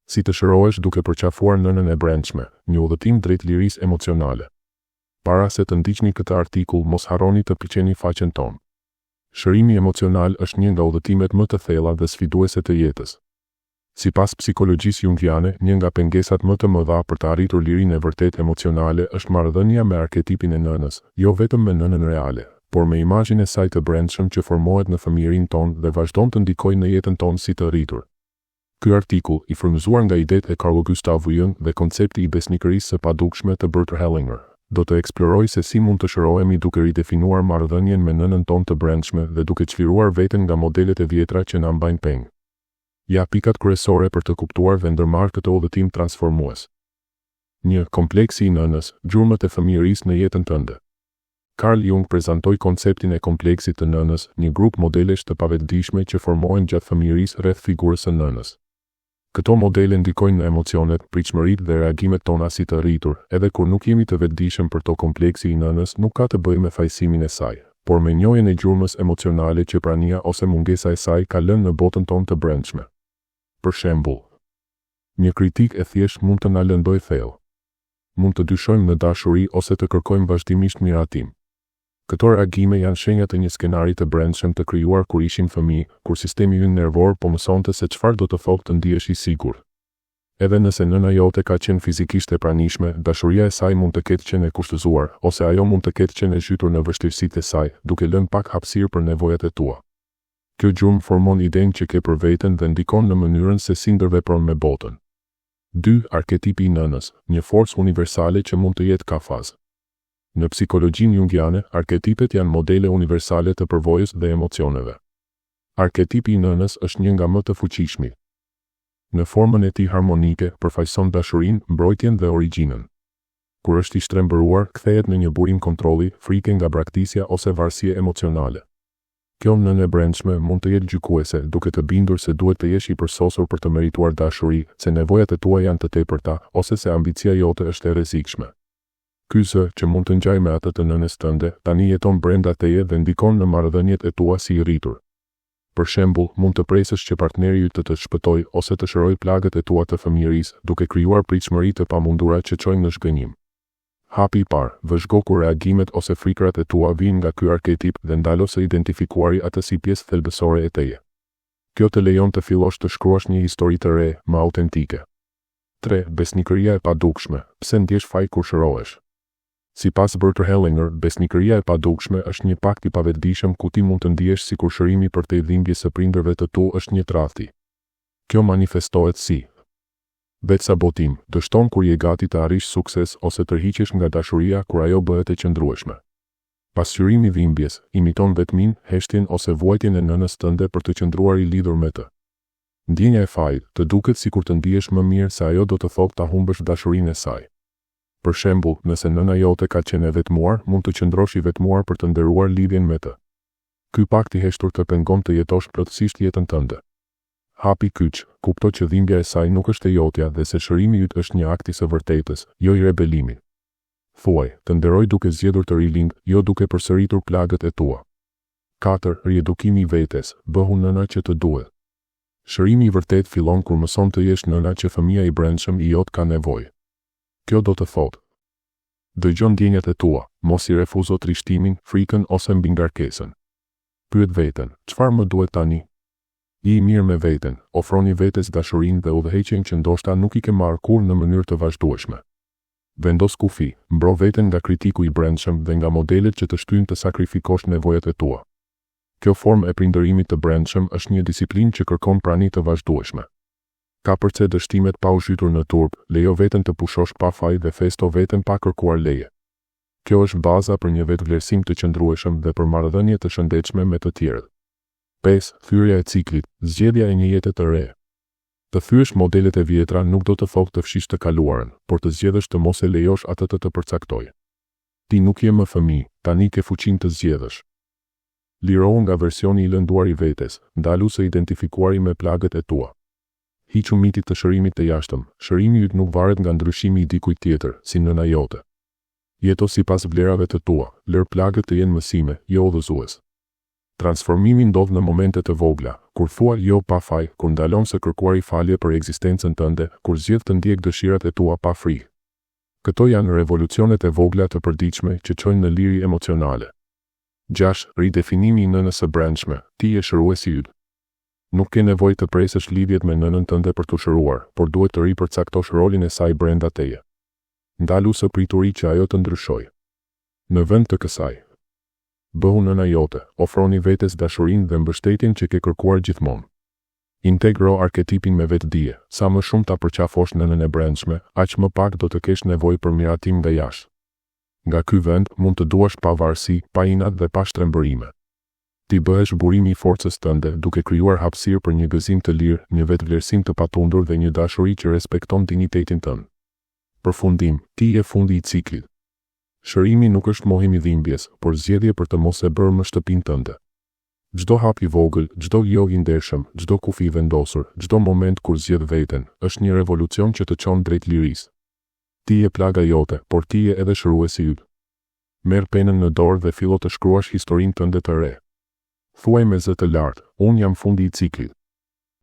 Si të shërohesh duke përqafuar nënën e brendshme, një udhëtim drejt lirisë emocionale. Para se të ndiqni këtë artikull mos harroni të pëlqeni faqen tonë. Shërimi emocional është një nga udhëtimet më të thella dhe sfiduese të jetës. Sipas psikologjisë jungiane, një nga pengesat më të mëdha për të arritur lirinë e vërtetë emocionale është marrëdhënia me arketipin e nënës, jo vetëm me nënën reale, por me imazhin e saj të brendshëm që formohet në fëmijërinë tonë dhe vazhdon të ndikojë në jetën tonë si të rritur. Ky artikull, i frymëzuar nga idetë e Carl Gustav Jung dhe koncepti i besnikërisë së padukshme të Bert Hellinger, do të eksplorojë se si mund të shërohemi duke ridefinuar marrëdhënien me nënën tonë të brendshme dhe duke çliruar veten nga modelet e vjetra që na mbajnë peng. Ja pikat kryesore për të kuptuar dhe ndërmarrë këtë udhëtim transformues. 1. Kompleksi i nënës, gjurmët e fëmijërisë në jetën tënde. Carl Jung prezantoi konceptin e kompleksit të nënës, një grup modelesh të pavetëdijshme që formohen gjatë fëmijërisë rreth figurës së nënës. Këto modele ndikojnë në emocionet, pritshmëritë dhe reagimet tona si të rritur, edhe kur nuk jemi të vetëdijshëm për to kompleksi i nënës nuk ka të bëjë me fajësimin e saj, por me njohjen e gjurmës emocionale që prania ose mungesa e saj ka lënë në botën tonë të brendshme. Për shembull, një kritikë e thjeshtë mund të na lëndojë thellë. Mund të dyshojmë në dashuri ose të kërkojmë vazhdimisht miratim. Këto reagime janë shenja të një skenari të brendshëm të krijuar kur ishim fëmijë, kur sistemi ynë nervor po mësonte se çfarë do të thotë të ndihesh i sigurt. Edhe nëse nëna jote ka qenë fizikisht e pranishme, dashuria e saj mund të ketë qenë e kushtëzuar, ose ajo mund të ketë qenë e zhytur në vështirësitë e saj, duke lënë pak hapësirë për nevojat e tua. Kjo gjurmë formon idenë që ke për veten dhe ndikon në mënyrën se si ndërvepron me botën. 2. Arketipi i nënës, një forcë universale që mund të jetë kafaz. Në psikologjinë jungiane, arketipet janë modele universale të përvojës dhe emocioneve. Arketipi i nënës është një nga më të fuqishmit. Në formën e tij harmonike, përfaqëson dashurinë, mbrojtjen dhe origjinën. Kur është i shtrembëruar, kthehet në një burim kontrolli, frike nga braktisja ose varësie emocionale. Kjo nënë e brendshme mund të jetë gjykuese, duke të bindur se duhet të jesh i përsosur për të merituar dashuri, se nevojat e tua janë të tepërta, ose se ambicia jote është e rrezikshme. Ky zë, që mund të ngjajë me atë të nënës tënde, tani jeton brenda teje dhe ndikon në marrëdhëniet e tua si i rritur. Për shembull, mund të presësh që partneri yt të të shpëtojë ose të shërojë plagët e tua të fëmijërisë, duke krijuar pritshmëri të pamundura që çojnë në zhgënjim. Hapi i parë, Vëzhgo kur reagimet ose frikërat e tua vijnë nga ky arketip dhe ndalo së identifikuari atë si pjesë thelbësore e teje. Kjo të lejon të fillosh të shkruash një histori të re, më autentike. 3. Besnikëria e padukshme, pse ndjesh faj kur shërohesh? Sipas Bert Hellinger, besnikëria e padukshme është një pakt i pavetëdijshëm ku ti mund të ndihesh sikur shërimi përtej dhimbjes së prindërve të tu është një tradhti. Kjo manifestohet si. Vetësabotim, dështon kur je gati të arrish sukses ose tërhiqesh nga dashuria kur ajo bëhet e qëndrueshme. Pasqyrim i dhimbjes, imiton vetminë, heshtjen ose vuajtjen e nënës tënde për të qëndruar i lidhur me të. Ndjenja e fajit, të duket sikur të ndihesh më mirë se ajo do të thotë ta humbësh dashurinë e saj. Për shembull, nëse nëna jote ka qenë e vetmuar, mund të qëndrosh i vetmuar për të nderuar lidhjen me të. Ky pakt i heshtur të pengon të jetosh plotësisht jetën tënde. Hapi kyç, kupto që dhimbja e saj nuk është e jotja dhe se shërimi yt është një akt i së vërtetës, jo i rebelimit. Thuaj, të nderoj duke zgjedhur të rilind, jo duke përsëritur plagët e tua. 4. Riedukimi i vetes, bëhu nëna që të duhet. Shërimi i vërtetë fillon kur mëson të jesh nëna që fëmija i brendshëm i jot ka nevojë. Kjo do të thotë. Dëgjo ndjenjat e tua, mos i refuzo trishtimin, frikën ose mbingarkesën. Pyet veten, çfarë më duhet tani? Ji i mirë me veten, ofroni vetes dashurinë dhe udhëheqjen që ndoshta nuk i ke marrë kurrë në mënyrë të vazhdueshme. Vendos kufij, mbro veten nga kritiku i brendshëm dhe nga modelet që të shtyjnë të sakrifikosh nevojat e tua. Kjo formë e prindërimit të brendshëm është një disiplinë që kërkon prani të vazhdueshme. Kapërce dështimet pa u zhytur në turp, lejo veten të pushosh pa faj dhe festo veten pa kërkuar leje. Kjo është baza për një vetëvlerësim të qëndrueshëm dhe për marrëdhënie të shëndetshme me të tjerët. 5. Thyerja e ciklit, zgjedhja e një jete të re. Të thyesh modelet e vjetra nuk do të thotë të fshish të kaluarën, por të zgjedhësh të mos e lejosh atë të të përcaktojë. Ti nuk je më fëmijë, tani ke fuqinë të zgjedhësh. Lirohu nga versioni i lënduar i vetes, ndalu së identifikuari me plagët e tua. Hiqu mitit të shërimit të jashtëm, shërimi yt nuk varet nga ndryshimi i dikujt tjetër, si nëna jote. Jeto sipas vlerave të tua, lër plagët të jenë mësime, jo udhëzues. Transformimi ndodh në momente të vogla, kur thua jo pa faj, kur ndalon së kërkuari falje për ekzistencën tënde, kur zgjedh të ndjek dëshirat e tua pa frikë. Këto janë revolucionet e vogla të përditshme që çojnë në liri emocionale. 6. Ridefinimi i nënës së brendshme, ti je shëruesi yt. Nuk ke nevojë të presësh lidhjet me nënën tënde për t'u shëruar, por duhet të ripërcaktosh rolin e saj brenda teje. Ndalu së prituri që ajo të ndryshojë. Në vend të kësaj, Bëhu nëna jote, ofroni vetes dashurinë dhe mbështetjen që ke kërkuar gjithmonë. Integro arketipin me vetëdije, sa më shumë ta përqafosh nënën e brendshme, aq më pak do të kesh nevojë për miratim nga jashtë. Nga ky vend, mund të duash pavarësi, pa inat dhe pa shtrembërime. Ti bëhesh burimi i forcës tënde, duke krijuar hapësirë për një gëzim të lirë, një vetëvlerësim të patundur dhe një dashuri që respekton dinjitetin tënd. Përfundim, Ti je fundi i ciklit. Shërimi nuk është mohim i dhimbjes, por zgjedhje për të mos e bërë më shtëpinë tënde. Çdo hap i vogël, çdo jo i ndershëm, çdo kufi i vendosur, çdo moment kur zgjedh veten, është një revolucion që të çon drejt lirisë. Ti je plaga jote, por ti je edhe shëruesi yt. Merr penën në dorë dhe fillo të shkruash historinë tënde të re. Thuaj me zë të lartë, Unë jam fundi i ciklit.